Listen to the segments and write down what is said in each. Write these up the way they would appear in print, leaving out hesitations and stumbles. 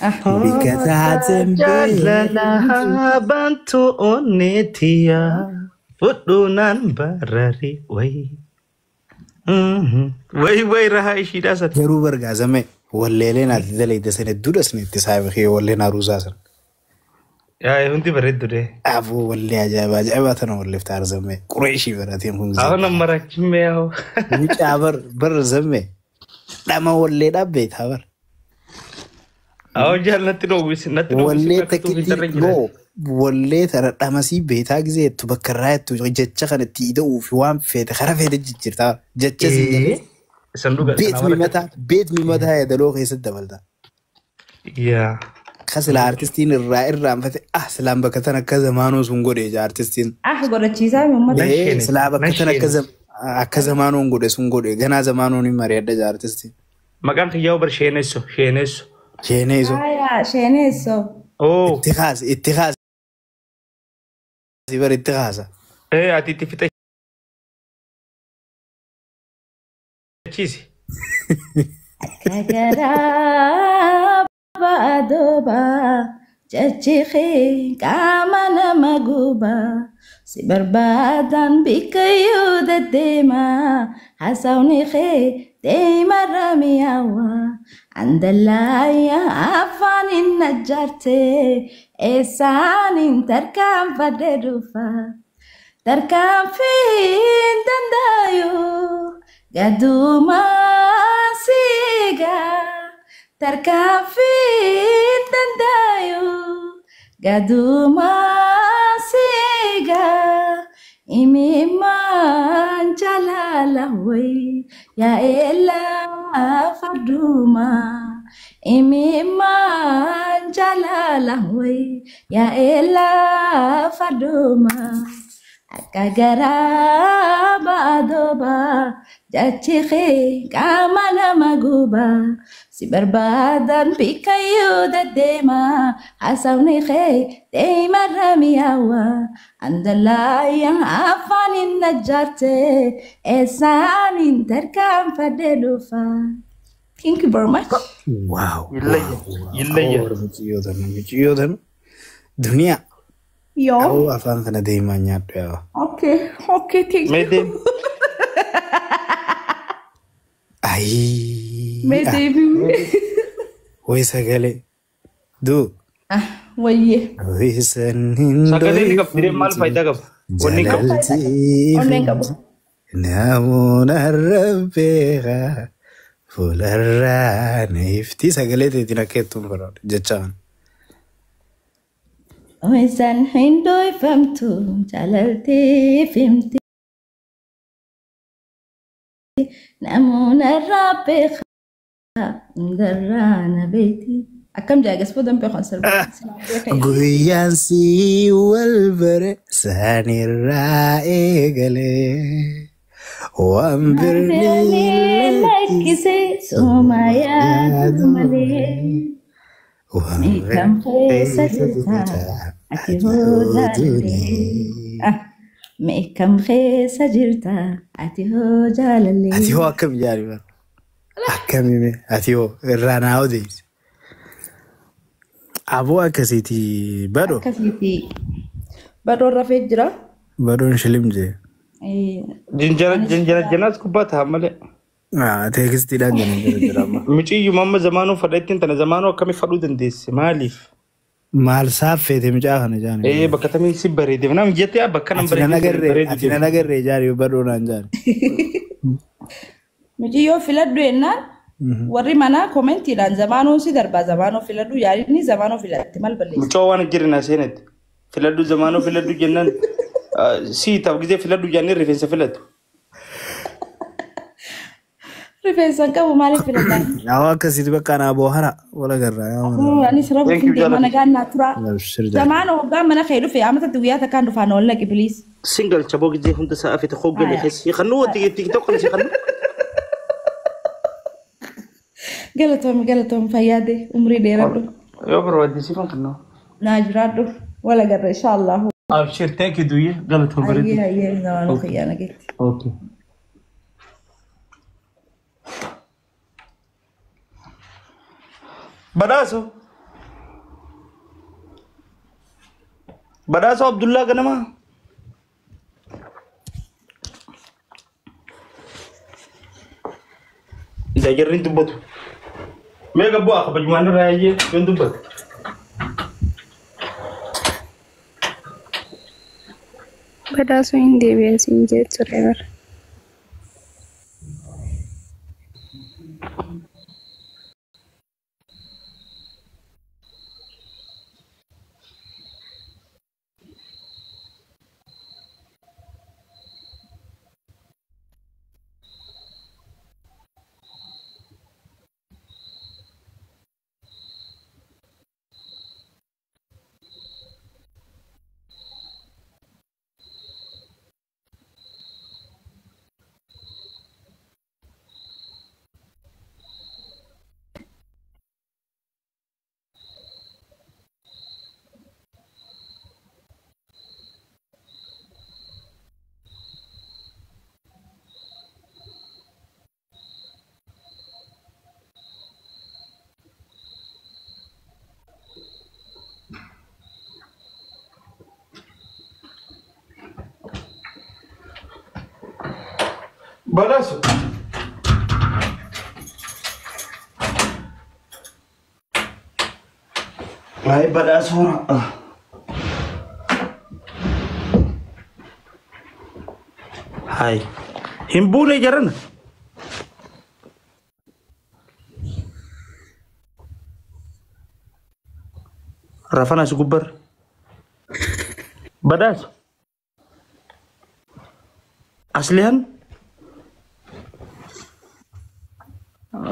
Bikka taateen beektu. Jaalala bantu onneetiya fudhuunaan barari wayi. Wayi wayi rahaa ishiidhaa sana. Garuu bargaasame walleeleen ati dalayte sana hedduudha isin itti saayiba walleen haruusaa sana. Yaa hundi bareeddu dee. Aboo wallee ajaa'ibaa ajaa'ibaa tana walleef taarzame qureeshii barateen kun Haa nama rakkimee haa. Mucaa bar bar zamme dhama wallee dhaabbeetaa bar. Haa jaal natti dhoowwisi natti dhoowwisi Wallee akka tuufi takkitti tarra jira. noo wallee tana dhamasii beetaa gisee jettu bakka irraa jettu jecha kana itti ida'uu fi waan feete kara feete jijjiirtaa jecha sii galee Isan dhuga beet sana warra. mimataa beet mimataa yeedaloo keessatti dabalta. Yaa. Ka silaa artistiin irraa irraanfate ah silaan bakka tana akka zamaanoo sun godhe jaa artistiin. Ah godhachiisaa uummata. Nan Ee sheenessa silaa nan bakka tana akka sheenessa. akka zamaanoon godhe sun godhe ganaa zamaanoon hin mari'adha jaa artistiin. Maqaan kiyyaa bar sheenesso sheenesso. Sheenee iso Aayaa sheeneessoo. Oo. itti kaase itti kaase bar itti kaasa. Ee ati itti fixachiisi. Akka garaa baadobaa jajjikee qaama nama gubaa si barbaadan bikkayyuu deddeemaa haasawni kee deemarra mi'aawaa andallaaya afaan hin najjaarte eessaan hin tarkaanfadhe dhufaa. Tarkaanfiin danda'u gaduma siga. Tarkaanfiin danda'u gaduma siga. Imimmaan jaalala wayi yaa'ela farduma. Imimmaan jaalala wayi yaa'ela farduma. Akka garaa baadobaa jachikee qaama nama gubaa si barbaadan bikkayyuu deddeemaa haasawni kee deemarra mi'aawaa andallaaya afaan hin najjaarte eessaan hin tarkaanfadhe dhufaa. Thank you very much. Wow Illayya wow illayya. wow mucayyoo tana mucayyoo tana duniyaa Yoo. awwa afaan kana deemaa nyaadhu yaa. Okay, okay, thank Mee you. deemi. Ayii Mee ah deebi'u. wayi sagalee duu Ah, wayyee. wayi sanniin Sagalee ni qabdi maal dhoyfamti faayidaa qaba? Wanni hin qabu. jalaltii Onneen qabu. fimti namoota rabbeekaa fuularraa na ifti sagalee teetiin akka jettuun barbaada jechaan. Isaan hin dhoyfamtu jaalaltii fimti namoota irraa beekaa hundarraa na beekti. Akkam jaagas boodan beekan sirba. Sinaan beekee. Guyyaan si wal bare saanirraa eegalee waan birni Birni lakkise lakkise suma suma yaadu yaadu malee. malee waan Meeqam birni keessa keessa jirta jirta ati ati hoo hoo jaalallee. duunee. Ah, Meeqam keessa jirta ati hoo Ati jaalallee. hoo akkam jaari bara akkami mee ati hoo irraa naa odeessi. Aboo akkasiiti badho Akkasiiti. Badhoon rafee jira. badhoon shilim jee. Eh, Jinjana Anis jinjana janaas kubbaa ta'a malee. Teekstiidhaan jiran jira jira amma. Muciyyuma amma zamaanuu fadha tana zamaanuu akkamii fadhuu dandeesse maaliif? Maal saaffeete mucaa kana jaani Ee bakka tamii si bareede nam jettee bakka nam Ati nan bareede agarree bareedu ati nan deemu. agarree jaari badhoo naan jaari. Muciyyoo filadhu jennaan warri manaa koomentiidhaan zamaanoo si darbaa zamaanoo filadhu yaadni zamaanoo filatte maal balleessa? Mucaa waan hin jirre na seenetti. Filadhu zamaanuu filadhu jennaan si ta'a gisee filadhu jennaan rifeensa filatu. Rifeensa hin qabu maaliif filadhaan? Yaa akkasitti bakka naa boohara wal agarraa yaa mana. Anis rabu Thank fin you deema jaalladha. nagaan naa tura. Abshir jaari. Zamaanoo hoggaan mana kee dhufe amatatti guyyaa takkaan dhufaan ol naqi biliis. Single chaboo gisee hunda sa'a fite hoggale Haya. keessa kannuu wanti tiktok kan si kannuu. Galatoomi galatoomi fayyaade umrii dheeradhu. Yoo barbaadde si kan kannuu. Naa jiraadhu wal agarra inshaallahu. Abshir thank you duyyee galatoo Ayyee bareedu. ayyee zamaanoo kiyyaa nageetti. Okay. Badhaasu. Badhaasoo Abdullaa ganama. Isa jarri hin dubbatu. Mee gabboo kabajumaan irraa eeyyee hin dubbatu. Badhaasoo hin deebi'e siin jee ture bara. Badhaasoo. Ay badhaasoo. Hai. Hin buune jarana. Rafana si gubbar. Badhaasoo. Aslihan.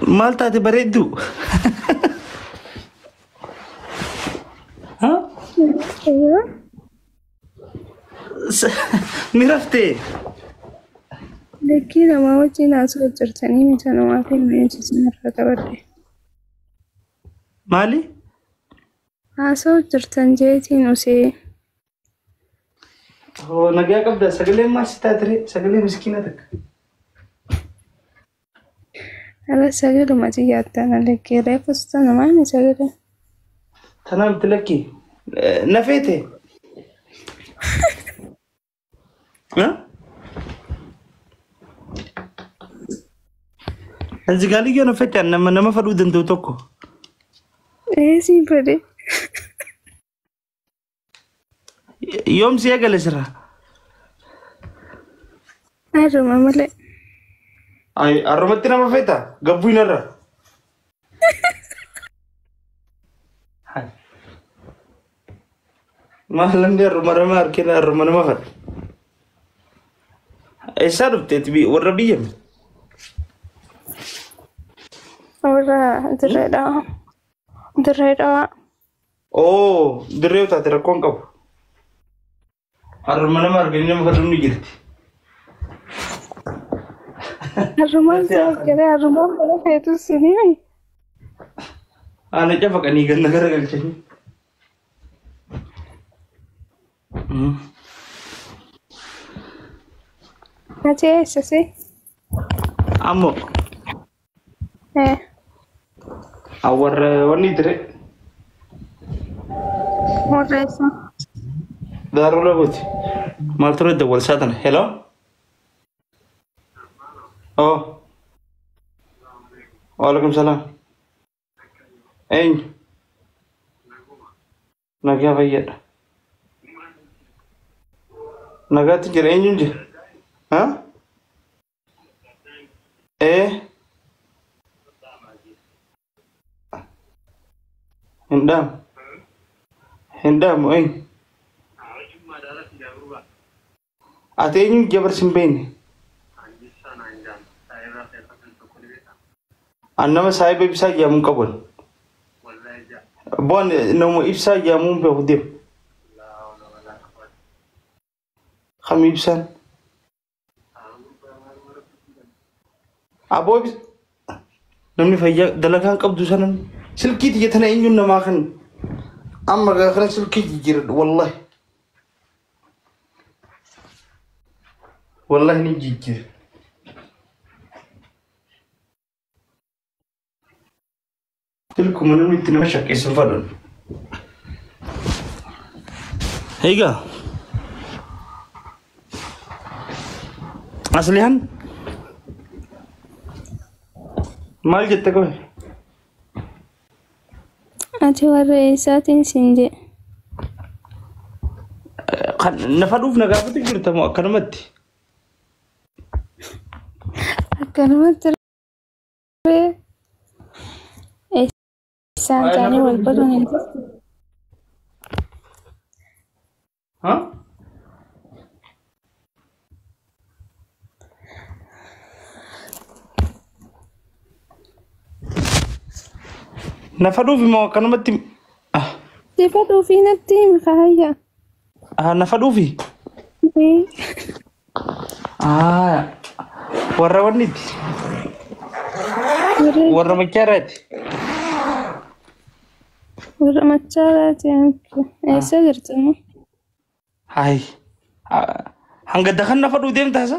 Maal taate bareeddu? Ni raftee? Lakkii namaa wajjin haasa'u jirtanii miti namaa fi mi'eessisni irraa qabadde. Maali? Haasa'u jirtan jeetiin usee. Nagaa qabda sagalee maal si taatire sagalee miskiina takka. Ala sagaluma xiyyaattan lakkii reefus tanumaa ni sagalee. Tanaa miti lakkii na feete. Anzigaalii na fete nama fadhuu danda'u tokko. Ee siin fedhe. Yoom si eegale sirra? Har'uma malee. Har'umatti nama feeta? Gabbuu hinarra. Maal namni har'uma nama harkina har'uma nama fadha. Eessaa dhufteeti warra biyya? Warra dirree dhawaa. Dirree dhawaa. Oo dirree taate rakkoon qabu. Har'uma nama arganii nama fadhuun ni jirti. Har'umaan garee har'umaan mana feetu sinii. Haala cafaqanii ganna garagalchanii. Ati eessa si? Ammoo. Warra wanni dire. Warra eessa? Daaroo labuuti. Maal ture dawwalsaa tana? Hello? Oh. Waalaikum salaam. Eenyu? Nagaa fayyaadha. Nagaatti jira eenyuun jira? Ha? Ee? Hin dhaamu. Hin dhaamu eenyu? Ati eenyuun jabarsi hin beekne? An nama saahiba ibsaa jedhamuun qabu. Boon nama ibsaa jedhamuun beeku deemu. Kam ibsaan? Aboo namni fayyaa dalagaan qabdu sanan silkii tiyya tana eenyuun namaa kan amma gaafana silkii jijjiiradhu wallahi. Wallahi ni jijjiira. Silkuma namni itti nama shaqqeessan fadhan. Egaa Aslihan maal jette qoy? Ati warra eessaatiin siin jedhe. Kan nafa dhuuf na gaafatu jirta moo akkanumatti? Akkanumatti ree. Eessaan taanii wal baruun hin jirtu. Ha? Nafa dhuuf moo akkanumatti? Sifa dhuufii natti himi kaayya. Nafa dhuufi? Warra wanniiti? Warra machaaraati? Warra machaaraati. Eessa jirtu immoo? Hayi. Hanga dakan nafa dhuu deemta hasa?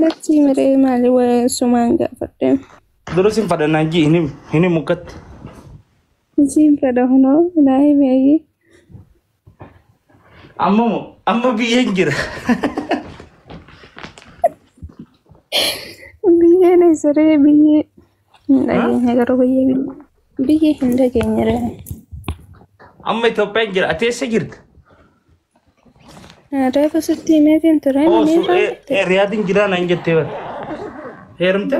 Natti himi maali sumaan gaafadhe. Dura sin fadha naan jii hin himu akkatti. Siin fedha hunoo naa himi ayyee. Amma moo amma biyyeen jira. Biyyeen eessaree biyyee hin dhageenye garuu biyyee biyyee hin dhageenye ree. Amma Itoophiyaan jira. Ati eessa jirta? Reefu sitti himeetiin ture. Oo Riyaadiin jira naan jettee bara. Heerumte?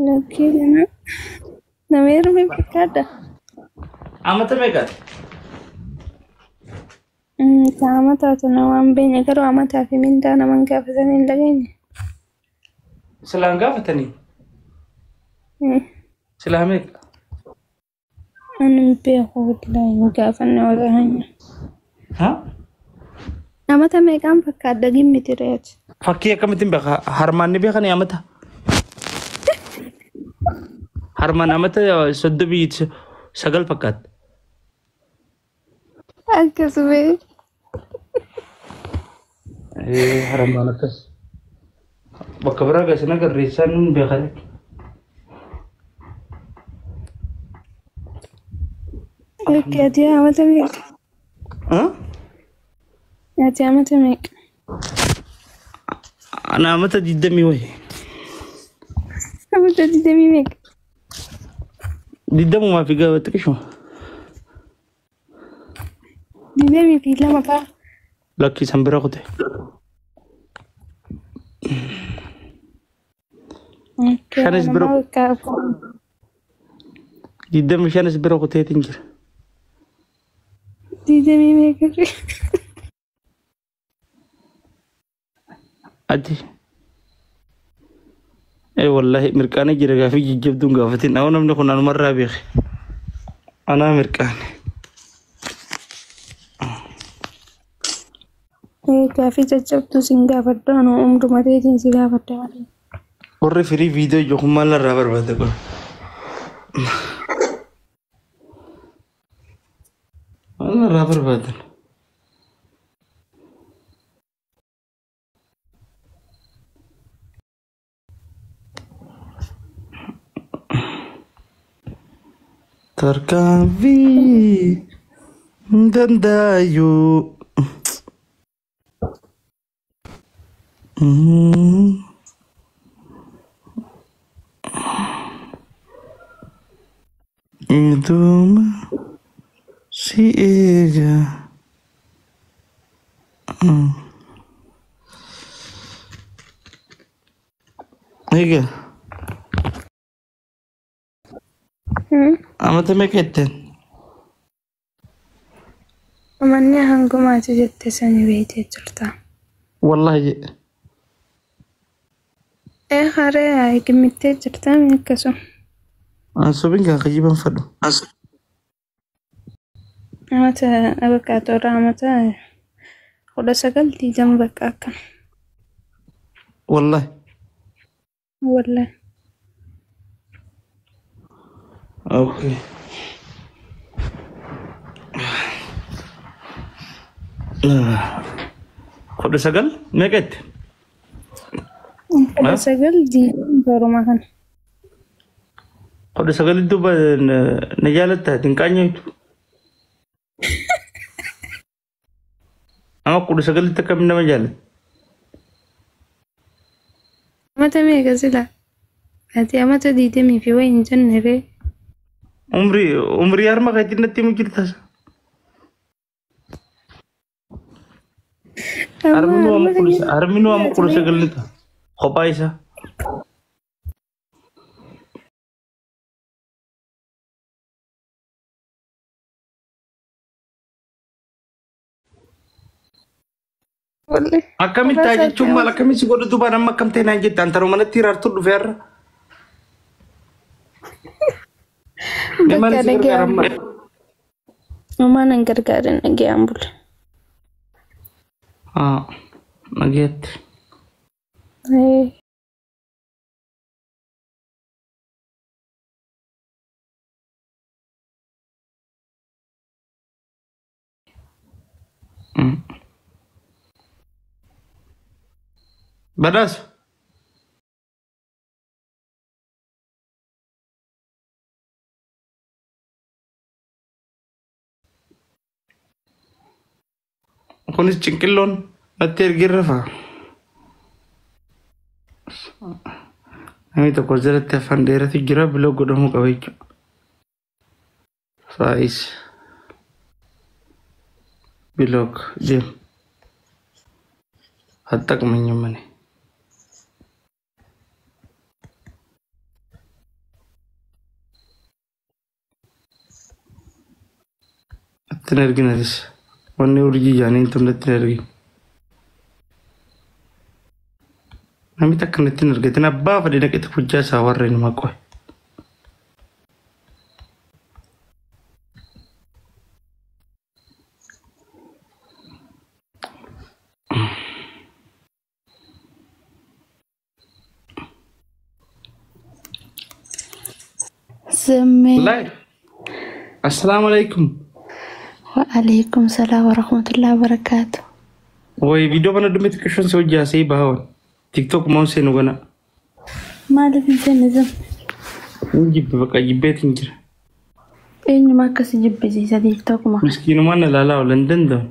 Lakkii kana nama heerume fakkaata. Amata meeqaati? Amataa tana waan beekne garuu amataa fi mindaa naman gaafatanii hin dhageenye. Silaan gaafatanii? Silaa meeqa? Ani hin beeku wallaahi hin gaafanne warra hanya. Amata meeqaan fakkaadha gimmiti reeti. Fakkii akkamittiin beeka? Harmaan ni beekanii amata? Harmaan amata 39 fakkaata. Akkasuma. Harmaan akkas. Bakka biraa geessina agarreessaan hin beekani. Ati amata meeqa? Ati amata meeqa? Ana amata 20 wayi. Amata 20 meeqa? 20 fi gaba xiqqishuma. 22 fa'a. Lakkii san bira kute. Shanis bira 25 bira kuteetiin jira. 20 meeqa? Ati. Wallahi mirqaana jira gaafii jajjabduun gaafatiin. Awwa namni kun anumarraa beeke. Anaa mirqaane. Gaafii jajjabduu sin gaafadhu anuu umruma teetiin si gaafadha malee. Warri firii viidiyoo jiru kun maal irraa barbaada kun? Maal irraa barbaadan? Tarkaanfii dandaayu. Iduma si eega. Eega. Amata meeqa jetteen? Amanni hangumaati jette sani beektee jirta. Wallahi jedhe. Haree gimmittee jirta akkasuma. Sobin kan kijiban fadhu. Amata bakka toora amata 19 20 bakka akkana. Wallahi. Wallahi. Okay. 19 meeqa jette? 19 20 baruma kana. 19 duuba na jaalatta dinqaanyeetu. Amma 19tti akkamiin nama jaalatta? Amata meeqa sila? Ati amata 20 fi wayi hin jenne ree. Umrii harma keetiin natti himu jirtas. Harminuu amma 19 ni ta'a. Kophaa isaa. Akkamitti taa jechuun maal akkamitti si godhu duubaan amma akkam ta'e naan jette antaroo manatti hiraartuu dhufe har'a. Mee maal si gargaara amma? Homaa nan gargaarin dhaga'aan bula. Haa nageetti. Badhaasa. Kunis cinqilloon natti ergirra fa'a. Namni tokko jalatti afaan dheeratu jira biloo godhamuu qaba jechuudha. Faayis. Biloog deem. Haxxaqmanya mane. Natti hin ergin atis. Wanni urjii jaaniin tun natti hin ergin. Namni takka natti hin ergatin abbaa fedhe dhaqeeti hojjaa isaa warra hin maqoe. Zame. Live. Assalaamu alaikum. Waalaikum salaam warahmatullahi wabarakatuh. Way viidiyoo kana dhume xiqqishoon si hojjaa sii bahawan. TikTok moon seenu gana. Maaliif hin seenne zam? Hin jibbe bakka jibbeetiin jira. Eenyuma akkas jibbisiisa TikTokuma. Miskiinumaan na ilaalaa oola hin danda'u.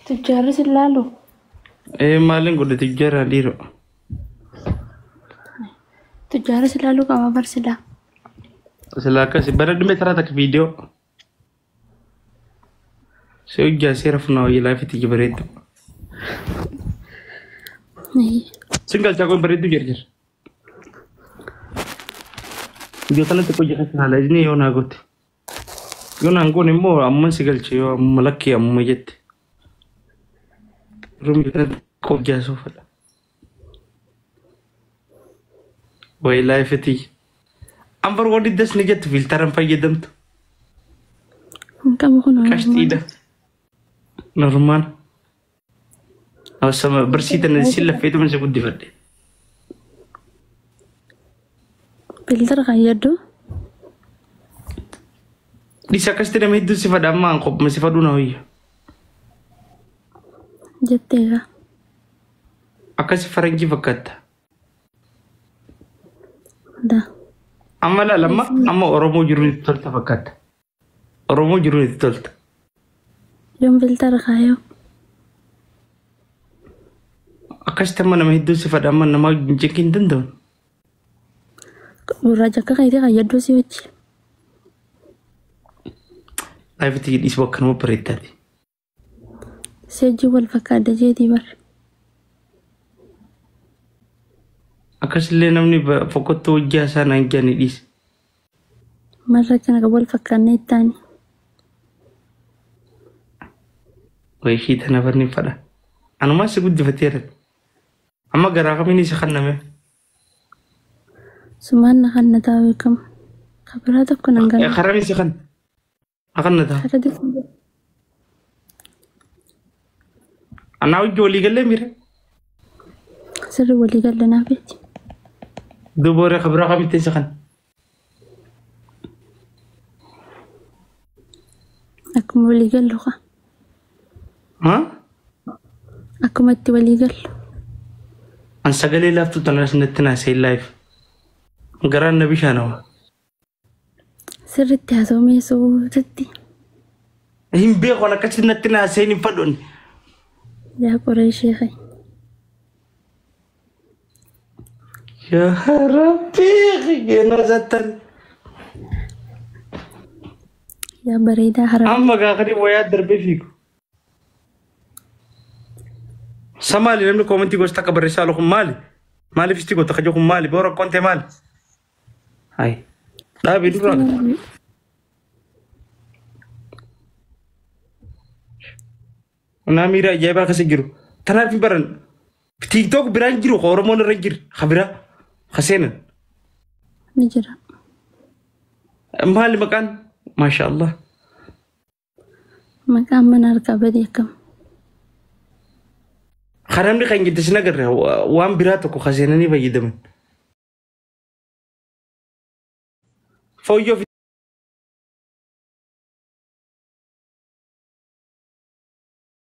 Tujjaarris hin laalu. Ee maaliin godhe tujjaaraa dhiiroo. Tujjaarris ilaaluu qaba bar silaa. Silaa akkasi bara dhume taraa takka viidiyoo. Si hojjaa seera funaa hojii laafitti bareeddu. Sin galchaa kun bareeddu jarjar. Iddoo kanatti xiqqoo jira haala inni yoo naa goote. Yoo naan goone immoo amma si galche yoo amma lakkee amma jette. Rumii kanatti xiqqoo hojjaa soofadha. Wayi laafitti. Ambar wanti das ni jettu fiiltaraan fayyadamtu. Hin qabu kun Qashxiidha. Normaal. Osoo barsiitan si laffeetu mana guddifadhe. Filtara kan yaddu. Dhisa akkasitti nama hedduu si fadha amma an qophuma si fadhuu na hoyya. Jetteega. Akkasi faranjii fakkaatta. Da. Amma laal amma amma Oromoo jiruun itti tolta fakkaata. Oromoo jiruun itti tolta. Yoom filtara kaayoo? Akkasitti amma nama hedduu si fadha amma nama jeqii hin danda'u. Gurraacha akka keetii kan yadduu si wajji. Laafitti dhiisuu akkanuma bareeddaati. Si wajjin wal fakkaadda jeetii bar. Akkasillee namni fokkottuu hojjaa isaa naan jedhani dhiise. Marra kana kan wal fakkaannee ittaani. Wayii tana barni fadha. Anumaa si guddifateera. Amma garaa kamiin isa kanname. Sumaan na kan na taa'u beekama. Kabiraa tokko nan gala. Karaa isa kan. Akan na ta'a. Karaa tokko. Anaa hojii walii gallee mire. Sirri walii galle naa beeti. Duuba warra kabiraa kamitti isa kan. Akkuma walii gallu kaa. Haa? Akkuma itti walii gallu. An sagalee laaftuu tanaas natti naasee live. Garaan na bishaanawa. Sirriitti haasawmee suututti. Hin beeku an akkasitti natti naasee hin fadhu. Yaa qoree sheekhe. Yaa Rabbii keenyaa zattan. Yaa bareedaa hara. Amma gaafanii wayaa darbee fiigu. Samaali namni koomentii gosa takka barreessaa kun maali? Maaliif isti goota kaja kun maali? Boora qontee maali? Hayi. Dhaabii dura. Naa miira ajaa'ibaa keessa jiru. Tanaaf hin baran. TikTok biraan jiru ka Oromoon irra hin jirre. Ka biraa. Ka seenan. Ni jira. Maali maqaan? Maasha Allah. Maqaan mana harkaa badii akkam. Ka namni kan jette sin agarre waan biraa tokko ka seenanii fayyadaman. Fooyyoo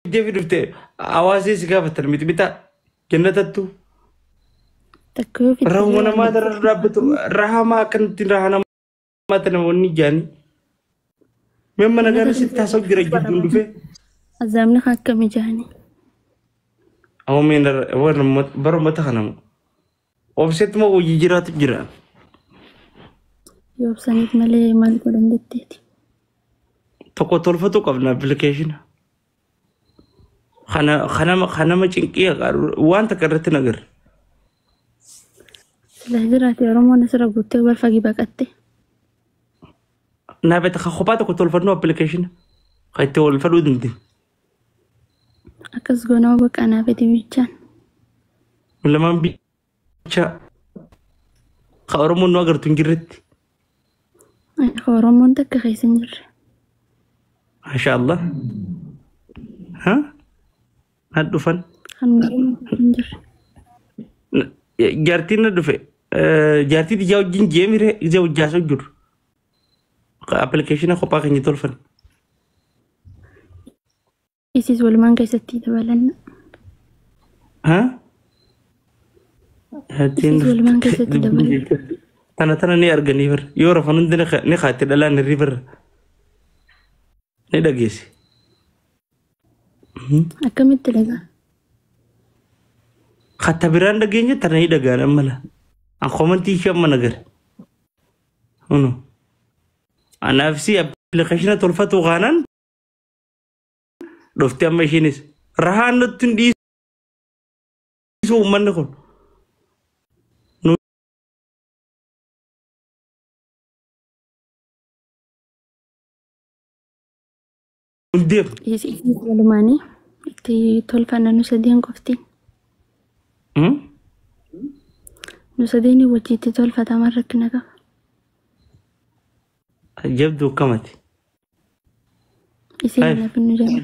fiddee fi dhufte hawaasni si gaafatan miti bitaa jannatattu. Takka yoo fiddee Rahuma namaa irra dhaabbatu rahamaa akkanatti raha namaa tana wanni jaanii. Mee mana gara sitti haasa'u jira jidduun dhufee. Azaabni kan akkamii jaanii. Amma mee bara uummata kana obseetti moo hojii jiraatu jira. Yoo obsaniif malee maal godhan jetteeti. Tokko tolfatu qabna appilikeeshina. Kanama cinqii waan takka irratti nagarre. Sila jiraate Oromoon asirra guuttee balfa baqatte. Naafeta ka kophaa tokko tolfannu appilikeeshina. Ka itti wal fadhuu dandeenyu. Akkas goonaa baqa naafeti bichaan. Lamaan bicha ka Oromoon nu agartu hin jirretti. Oromoon takka keessa hin jirre. Maasha Allah. Ha? Na dhufan. Kan Oromoon hin jirre. Jaartiin na dhufe. Jaartii ijaa wajjin jeemire ija hojjaasoo jiru. Appilikeeshina kophaa keenya tolfan. Isis walumaan keessatti dabalanna. Ha? Isis walumaan keessatti dabalanna. Tana tana ni arganii bara. Yoo rafan hundi ni kaatti dhalaan hirri bara. Ni dhageesse. Akkamitti dhagaa? Katta biraan dhageenya tana ni dhagaan amma la. An komantii ishee amma nagare. Hunu. Anaaf si appilikeeshina tolfatu kaanaan dhufte amma isheenis. Rahaan nutti hin dhiisu uummanni kun. Nu deemu. Isis walumaanii itti tolfanna nu sadeen qofti. Nu sadeen wajji itti tolfataman rakkina qaba. Jabduu akkamati. Isin naaf nu jala.